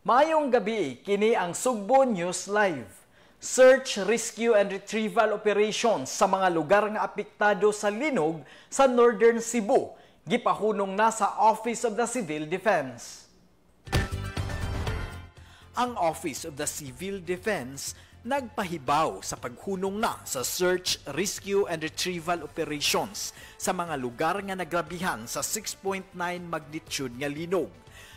Maayong gabi, kini ang Sugbo News Live. Search, rescue and retrieval operations sa mga lugar nga apektado sa linog sa Northern Cebu gipahunong na sa Office of the Civil Defense. Ang Office of the Civil Defense nagpahibaw sa paghunong na sa search, rescue and retrieval operations sa mga lugar nga nagrabihan sa 6.9 magnitude nga linog.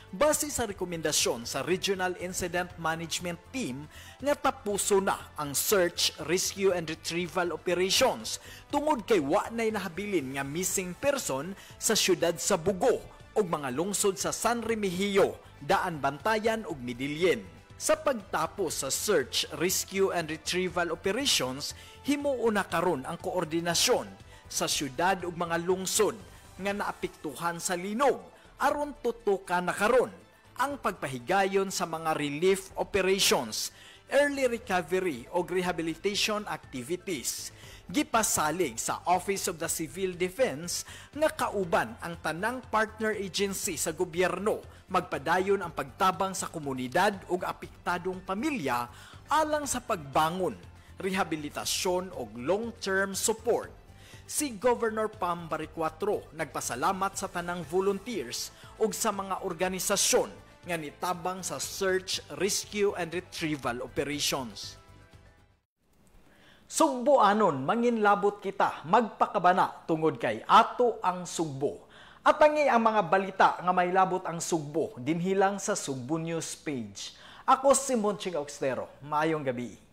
Base sa rekomendasyon sa Regional Incident Management Team nga tapuso na ang search, rescue and retrieval operations tungod kay wa na'y nahabilin nga missing person sa syudad sa Bogo ug mga lungsod sa San Remigio, Daanbantayan ug Medellin. Sa pagtapos sa search, rescue and retrieval operations, himuon na karon ang koordinasyon sa syudad ug mga lungsod nga naapektuhan sa linog aron tutukan na karon ang pagpahigayon sa mga relief operations, early recovery o rehabilitation activities. Gipasalig sa Office of the Civil Defense nga kauban ang tanang partner agency sa gobyerno, magpadayon ang pagtabang sa komunidad ug apektadong pamilya alang sa pagbangon, rehabilitasyon ug long-term support. Si Governor Pam Baricuatro nagpasalamat sa tanang volunteers ug sa mga organisasyon nga nitabang sa search, rescue and retrieval operations. Sugboanon, manginlabot kita, magpakabana tungod kay ato ang Sugbo. Atangi ang mga balita nga may labot ang Sugbo dinhi lang sa Sugbo News page. Ako si Monching Augstero. Maayong gabi.